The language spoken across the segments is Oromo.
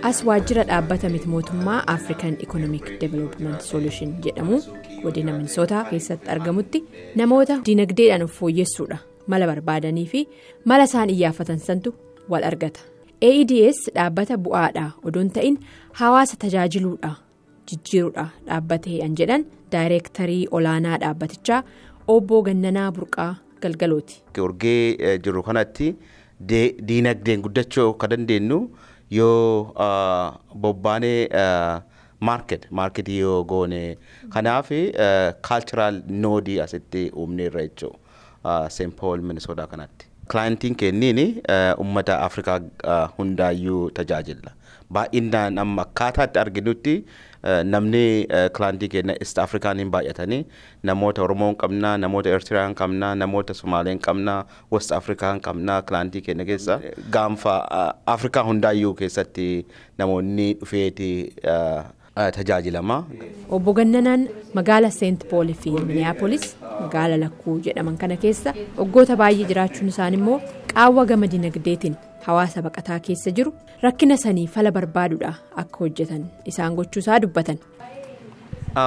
As waajjira dhaabbata miti mootummaa African Economic Development Solution jedhamu godina Minisootaa keessatti argamutti namoota dinagdeedhaan of fooyyessuudha mala barbaadanii fi mala isaan iyyaafatan santu wal argata. AEDS dhaabbata bu'aadha odoon ta'in hawaasa tajaajiluudha jijjiiruudha dhaabbatee an jedhan daayireektarii olaanaa dhaabbatichaa Obbo Gannanaa Burqaa Galgalooti. Urgee jiru kanatti diinagdeen guddachuu akka dandeenyu yoo bobbaanee marketii yoo goone, kanaaf cultural node asitti uumneerra jechuudha, St. Paul, Minnesota kanatti. Clientiin kenniin uummata Afrikaa hundaayyuu tajaajila. Baay'inaan amma akkaataatti arginutti namni clientii keenya East Afrikaan hin baay'atanii, namoota Oromoo hin qabnaa, namoota Eertiraa hin qabnaa, namoota Sumaalee hin qabnaa, West Afrikaa hin qabnaa clientii keenya keessa. Gaanfa Afrikaa hundaayyuu keessatti namoonni dhufeeti tajaajilama. Obbo Gannanaan magaala Seent Pool fi Minneapolis magaala lakkuu jedhaman kana keessa waggoota baay'ee jiraachuun isaan immoo qaawwa gama dinagdeetiin hawaasa baqataa keessa jiru rakkina sanii fala barbaaduudha akka hojjetan isaan gochuusaa dubbatan.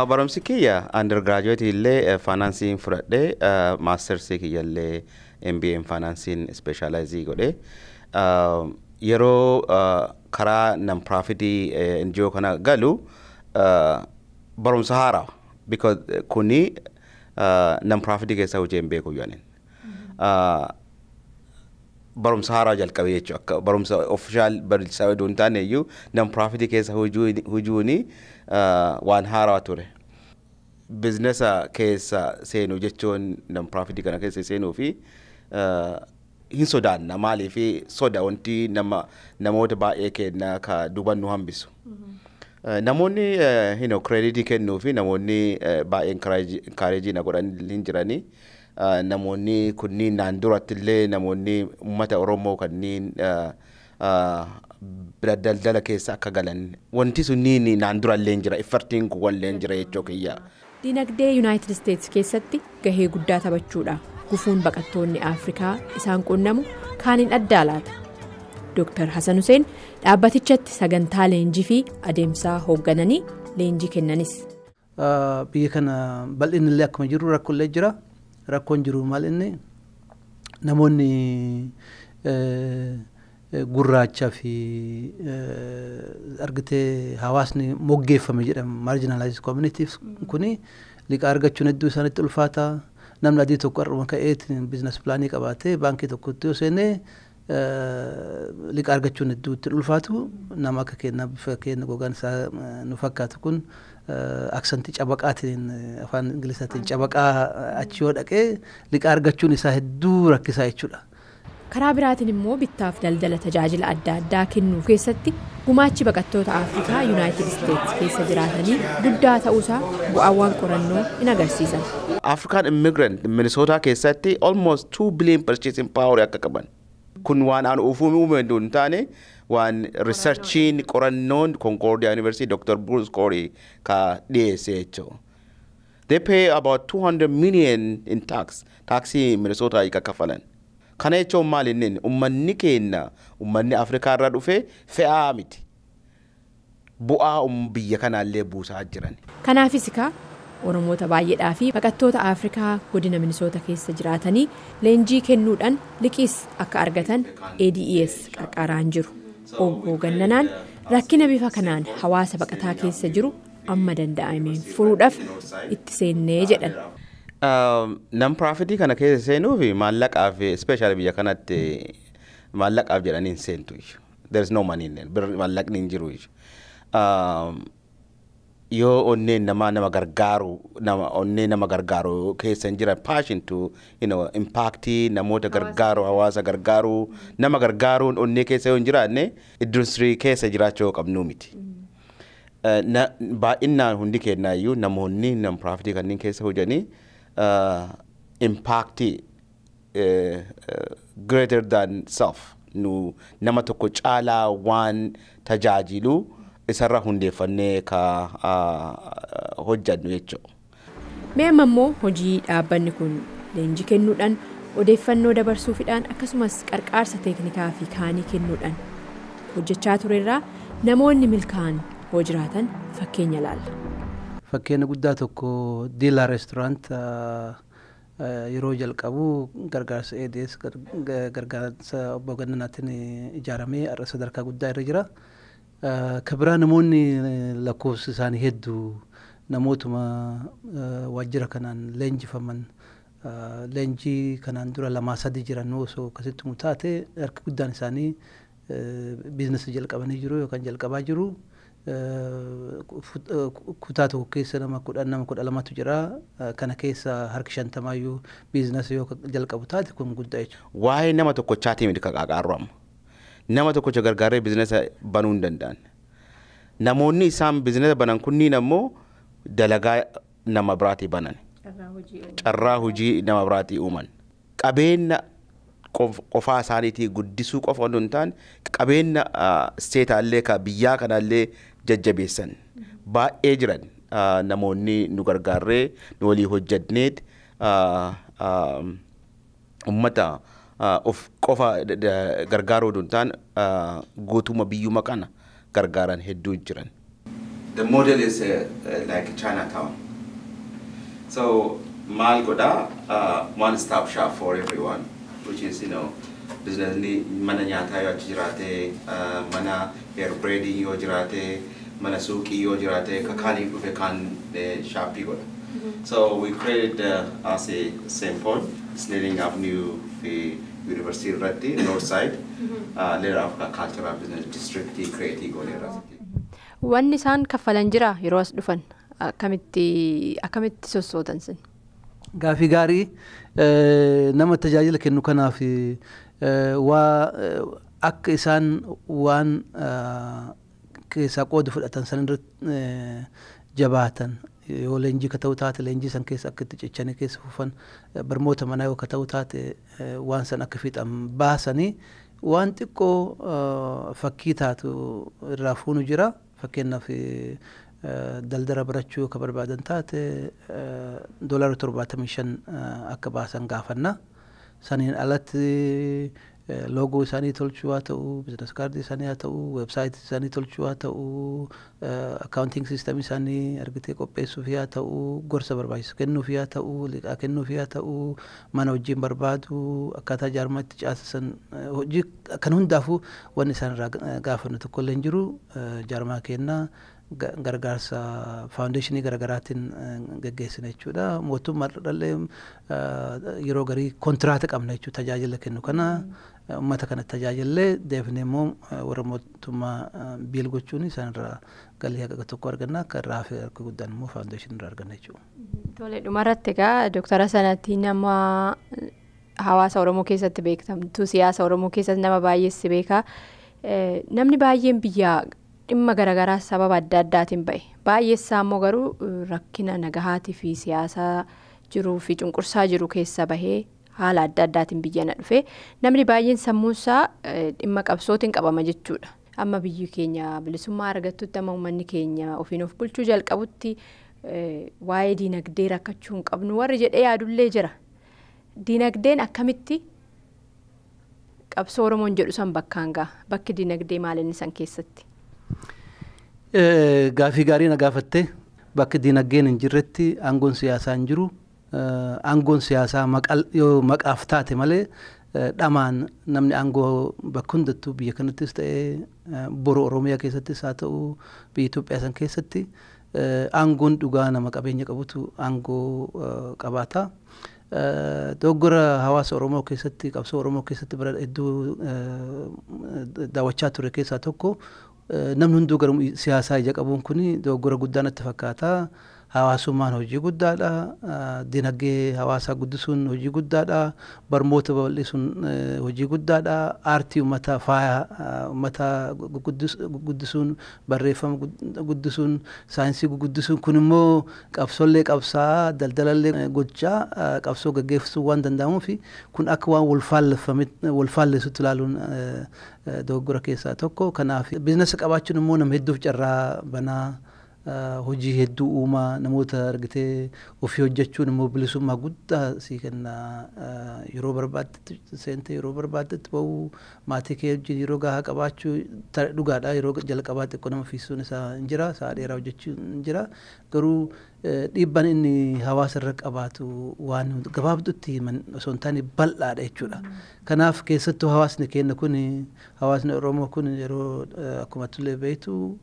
Barumsi kiyya undergraduate illee financeiin fudhadhee, mastersii kiyya illee MBA financeiin specialize godhee, yeroo karaa non-profitii NGO kana galu barumsa haaraa, because kuni non-profitii keessa hojii hin beeku jedhaniin. Barumsa haaraa jalqabee jechuudha. Akka barumsa official barumsa oduu hin taane iyyuu non-profitii keessa hojiin waan haaraa ture. Businessa keessa seenuu jechuun non-profitii kana keessa seenuu fi hin sodaanna. Maaliif soda? Wanti nama namoota baay'ee kenna ka duuban nu hambisu. Namoonni creditii kennuu fi namoonni baay'ee encourage na godhan hin jiranii. Namoonni kunniin naan duratti illee namoonni uummata Oromoo kanneen bira daldala keessa akka galan wanti sunniin naan dura illee jira, effortiin kun illee jira jechuu kiyya. Dinagdee Yuunaayitid Isteetsi keessatti gahee guddaa taphachuudha. Gufuun baqattoonni Afrikaa isaan qunnamu kaaniin addaa laata? Dr. Hassan Hussein dhaabbatichatti sagantaa leenjii fi adeemsaa hooggananii leenjii kennanis. Biyya kana bal'inni illee akkuma jiru rakkoo jira. Rakkoon jiru maal? Inni namoonni gurraachaa fi argitee hawaasni moggeeffame jedhama, marginalized communities kuni, liqaa argachuun hedduu isaanitti ulfaata. Namni adii tokko har'uma ka'eetiin business planii qabaatee baankii tokkotti yoo seenee liqaa argachuun hedduu itti ulfaatu. Nama akka keenya, bifa keenya, gogaan isaa nu fakkaatu kun, accentii cabaqaatiin, afaan Ingilizaatiin cabaqaa, achi yoo dhaqee liqaa argachuun isaa hedduu rakkisaa jechuudha. Karaa biraatiin immoo bittaaf daldala tajaajila adda addaa kennuu keessatti gumaachi baqattoota Afrikaa Yuunaayitid Isteetsi keessa jiraatanii guddaa ta'uusaa bu'aawwan qorannoo in agarsiisan. African immigrant Minnesota keessatti almost 2 billion purchasing power akka qaban. Kun waan aan uufuu uume hin taane, waan researchiin qorannoon Concordia University Dr. Bruce Corey ka dhiyeesse jechuudha. They pay about 200 million in tax. Taxii Minnesota ka kaffalan. Kana jechuun maal? Inni uummanni keenya, uummanni Afrikaa irraa dhufe fe'aa miti. Bu'aa biyya kanaallee buusaa jiran. Kanaafis kaa Oromoota baay'eedhaa fi baqattoota Afrikaa godina Minisoota keessa jiraatanii leenjii kennuudhaan liqiis akka argatan ADES qarqaaraan jiru. Obbo Gannanaan rakkina bifa kanaan hawaasa baqataa keessa jiru amma danda'ameen furuudhaaf itti seennee jedhan. Non-profitii kana keessa seenuu fi maallaqaaf, especially biyya kanatti maallaqaaf jedhanii hin seentu. There is no money in there. Maallaqni hin jiru. Yoo onneen namaa nama gargaaru, nama onnee nama gargaaru keessa hin jiran, passion to impactii namoota gargaaru, hawaasa gargaaru, nama gargaaruun onnee keessa yoo hin jiraanne, industry keessa jiraachuu qabnuu miti. Baay'inaan hundi kennaayyuu namoonni non-profitii kanneen keessa hojjanii impactii greater than self, nu nama tokko caalaa waan tajaajilu isarra hundeeffannee ka hojjannu jechuudha. Mee amma immoo hojii dhaabbanni kun leenjii kennuudhaan, odeeffannoo dabarsuufidhaan, akkasumas qarqaarsa teeknikaa fi kaanii kennuudhaan Hojjechaa turerraa namoonni milkaa'an hoo jiraatan fakkeenya laalla. Fakkeenya guddaa tokko Diilaa Restaurant yeroo jalqabu gargaarsa ADS, gargaarsa obbo Gannanaatiin ijaaramee har'a sadarkaa guddaa irra jira. Ka biraa namoonni lakkoofsi isaanii hedduu namootuma waajjira kanaan leenjifaman, leenjii kanaan dura lamaa sadi jiran osoo akkasitti mu taate, harki guddaan isaanii biizinasii jalqabanii jiru yookaan jalqabaa jiru. Kutaa tokko keessa nama 10, nama 12tu jira. Kana keessa harki 50-yyuu biizinasii yoo jalqabu taate, kun guddaa jechuudha. Waa'ee nama tokkochaatii miti qaqaaqaarru amma. Nama tokkocha gargaaree biizinasa banuu hin danda'an. Namoonni isaan biizinasa banan kunniin ammoo dalagaa nama biraatii banan. Carraa hojii nama biraatii uuman. Qabeenya qofaa isaaniitii guddisuu qofa osoo hin taane, qabeenya isteetaallee ka biyyaa kanallee jajjabeessan baay'ee jiran. Namoonni nu gargaarree nu walii hojjannee ummata of qofa gargaaruu osoo hin taane, guutuma biyyuma kana gargaaran hedduu jiran. The model is like Chinatown. So maal godhaa, one stop shop for everyone, which is businessni mana nyaataa yoo achi jiraate, mana hair braiding yoo jiraate, mana suuqii yoo jiraate, ka kaaniif dhufe kaan shaappii godha. So we created as a St. Paul, Snelling Avenue fi University irratti, North Side, Little Africa Cultural Business District create gooneerra. Wanni isaan kaffalan jira yeroo as dhufan, akkamitti sossootan sin? Gaafii gaarii. Nama tajaajila kennu kanaaf waa akka isaan waan keessaa qooda fudhatan san irratti jabaatan, yoo leenjii ka ta'u taate leenjii san keessa akka itti cichanii keessa fufan, barmoota manaa yoo ka ta'u taate waan san akka fiixan baasanii, waan xiqqoo fakkii taatu irraa fuunu jira. Fakkeenyaaf, daldala barachuu yoo ka barbaadan taate $75 akka baasan gaafanna. Saniin alatti loogoo isaanii tolchuu haa ta'u, business kaardii isaanii haa ta'u, weebsaayitii isaanii tolchuu haa ta'u, accounting systemii isaanii argitee qopheessuuf haa ta'u, gorsa barbaachisu kennuuf haa ta'u, liqaa kennuuf haa ta'u, mana hojiin barbaadu, akkaataa jaarmaa itti caasisan, hojii kan hundaafuu wanni isaan irraa gaafannu tokko illee hin jiru. Jaarmaa kennaa gargaarsa faawundeeshinii garaagaraatiin geggeessina jechuudha. Mootummaadhaallee yeroo garii kontiraata qabna jechuudha. Tajaajila kennu kana uummata kana tajaajillee deebinee immoo warra mootummaa bill gochuun isaan irraa galii haqa tokko arganna. Akka irraa hafe harka guddaan immoo faawundeeshinii irraa arganna jechuudha. Tole, dhumarratti egaa Dooktara sanatti nama hawaasa Oromoo keessatti beekamtu, siyaasa Oromoo keessatti nama baay'eessi beeka. Namni baay'een biyya dhimma garaagaraa sababa adda addaatiin ba'e. Baay'eessaa immoo garuu rakkina nagahaatii fi siyaasa jiruu fi cunqursaa jiru keessa bahee haala adda addaatiin biyya na dhufe. Namni baay'een sammuunsaa dhimma qabsootiin qabama jechuudha. Amma biyyi keenya bilisummaa argattutti, amma uummanni keenya ofiin of bulchuu jalqabutti, waa'ee diinagdee rakkachuu hin qabnu warri jedhee yaadullee jira. Diinagdeen akkamitti qabsoo Oromoon jedhu san bakkaan ga'a? Bakki diinagdee maal inni san keessatti? Gaafii gaarii na gaafatte. Bakki diinagdeen hin jirretti aangoon siyaasaa hin jiru. Aangoon siyaasaa yoo maqaaf taate malee, dhamaan namni aangoo bakka hundattuu, biyya kanattis ta'ee, boru Oromiyaa keessattis haa ta'u, biyya Itoophiyaa san keessatti, aangoon dhugaa nama qabeenya qabutu aangoo qabaata. Dogoggora hawaasa Oromoo keessatti, qabsoo Oromoo keessatti bara hedduu daawwachaa ture keessaa tokko, namni hunduu gara siyaasaa ija qabuun kun dogoggora guddaa natti fakkaata. Hawaasummaan hojii guddaadha. Dinagdee hawaasaa guddisuun hojii guddaadha. Barnoota babal'isuun hojii guddaadha. Aartii uummataa, faaya uummataa guddisuun, barreeffama guddisuun, saayinsii guddisuun, kun immoo qabsoollee qabsaa, daldalallee gochaa qabsoo gaggeessuu waan danda'amuuf, kun akka waan wal faallessutti ilaaluun dogoggora keessaa tokko. Kanaaf biizinasa qabaachuun immoo nama hedduuf carraa banaa. Hojii hedduu uumaa namoota argitee ofii hojjechuun immoo bilisummaa guddaa sii kenna. Yeroo barbaaddetti seentee yeroo barbaaddetti bahuu, maatii kee wajjin yeroo gahaa qabaachuu dhugaadha. Yeroo jalqabaa xiqqoo nama fiisuun isaa hin jira, sa'a dheeraa hojjechuun hin jira. Garuu dhiibbaan inni hawaasa irra qabaatu waan gabaabdutti himan osoo hin taane bal'aadha jechuudha. Kanaaf keessattuu hawaasni keenya kun, hawaasni Oromoo kun, yeroo akkuma tullee beektu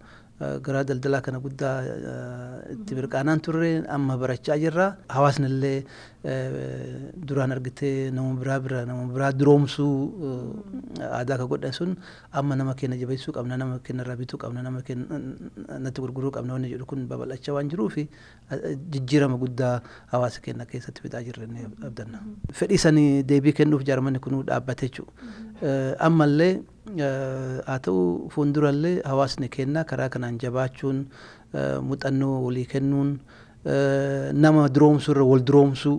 garaa daldalaa kana guddaa itti mirqaanaan turre, amma barachaa jirra. Hawaasni illee duraan argitee nama biraa bira nama biraa duroomsuu aadaa ka godhan sun, amma nama keenya jabeessuu qabna, nama keenya irraa bituu qabna, nama keenya natti gurguruu qabna wanni jedhu kun babal'achaa waan jiruuf, jijjiirama guddaa hawaasa keenya keessatti fidaa jirra inni abdanna. Fedhii sanii deebii kennuuf jaarmanni kunuu dhaabbate jechuudha. Ammallee haa ta'u, fuuldurallee hawaasni keenya karaa kanaan jabaachuun, muuxannoo walii kennuun, nama duroomsuu irra wal duroomsuu,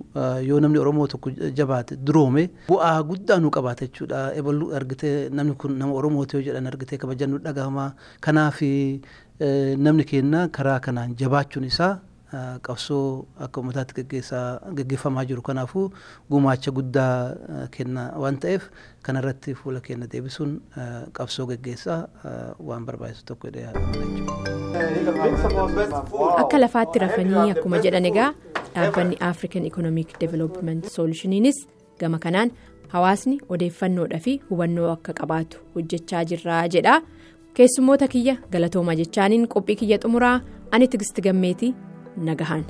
yoo namni Oromoo tokko jabaate duroome bu'aa guddaa nu qabaata jechuudha. Ebaluu argitee namni kun nama Oromooti yoo jedhan argitee kabajan nu dhagahama. Kanaaf namni keenya karaa kanaan jabaachuun isaa qabsoo akka uummataatti gaggeeffamaa jiru kanaafuu gumaacha guddaa kenna waan ta'eef, kanarratti fuula keenya deebisuun qabsoo gaggeessaa waan barbaachisu tokko jedhee yaadama. Akka lafaatti rafanii akkuma jedhan, egaa dhaabbanni African Economic Development Solutioniinis gama kanaan hawaasni odeeffannoodhaa fi hubannoo akka qabaatu hojjechaa jirraa jedha. Keessummoota kiyya galatooma jechaaniin qophii kiyya xumuraa, ani Tigisti Gammeetii, nagahaan.